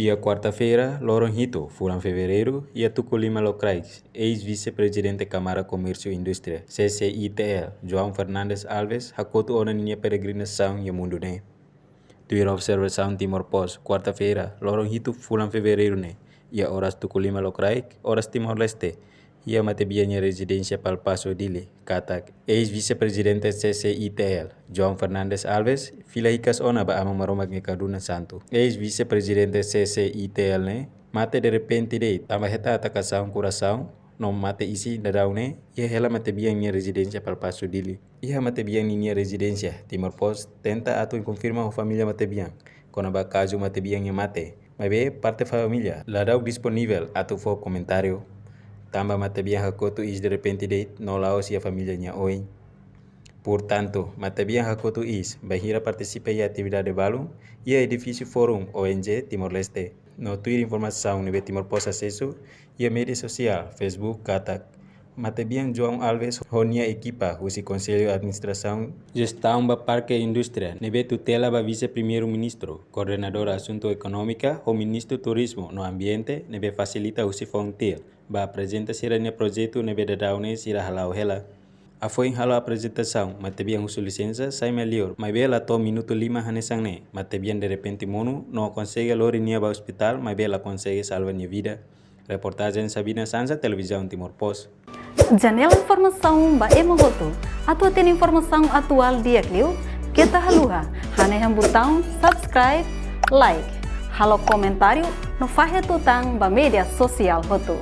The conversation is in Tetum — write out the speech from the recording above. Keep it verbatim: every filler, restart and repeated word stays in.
Iha kuarta-feira, loron hitu, fulan Fevereiru, iha tuku lima lokraik, eis-vise-prezidente Kámara Komérsiu Indústria, C C I T L, João Fernandes Alves, hakotu ona ninia peregrinasaun iha mundu ne'e. Tuir observasaun Timor Post, kuarta-feira, loron hitu, fulan Fevereiru ne'e, iha oras tuku lima lokraik, oras Timor-Leste, iha matebian nia rezidénsia Palpaso, Dili, katak eis-vise-prezidente C C I T L, João Fernandes Alves, fila hikas ona ba Aman Maromak nia kadunan santu. Eis-vise-prezidente C C I T L ne'e mate derrepente de'it, tanba hetan atakasaun korasaun, no mate isin daudaun ne'e iha hela matebian nia rezidénsia Palpaso, Dili. Iha matebian ninia rezidénsia, Timor Post tenta atu konfirma ho família matebian kona-ba kazu matebian nia mate, maibé parte família ladauk disponivel atu fó komentáriu, tanba matebian hakotu iis derrepente de'it no la'ós iha família nia oin. Portantu, matebian hakotu iis bainhira partisipa iha atividade balun iha edifísiu Fórum O N G Timor-Leste. No tuir informasaun ne'ebé Timor Post asesu iha média sosiál, Facebook, katak matebian João Alves ho nia ekipa husi Konsellu Administrasaun Jestaun ba Parke Indústria, ne'ebé tutela ba Vise-Primeiru-Ministru, Koordenadór Asuntu Ekonómika, ho Ministru Turizmu no Ambiente, ne'ebé fasilita husi FONGTIL, bá aprezenta sira-nia projetu ne'ebé daudaun ne'e sira hala'o hela. Hafoin halo aprezentasaun, matebian husu lisensa, sai mai liur, maibé la to'o minutu lima hanesan ne'e, matebian derrepente monu, no konsege lori nia ba ospitál, maibé la konsege salva nia vida. Reportajen Sabina Sanza, Televizaun Timor Post. Janela informasaun ba ema hotu. Atu hatene informasaun atuál di'ak liu, keta haluha hanehan butaun subscribe, like, halo komentáriu, no fahe tutan ba média sosiál hotu.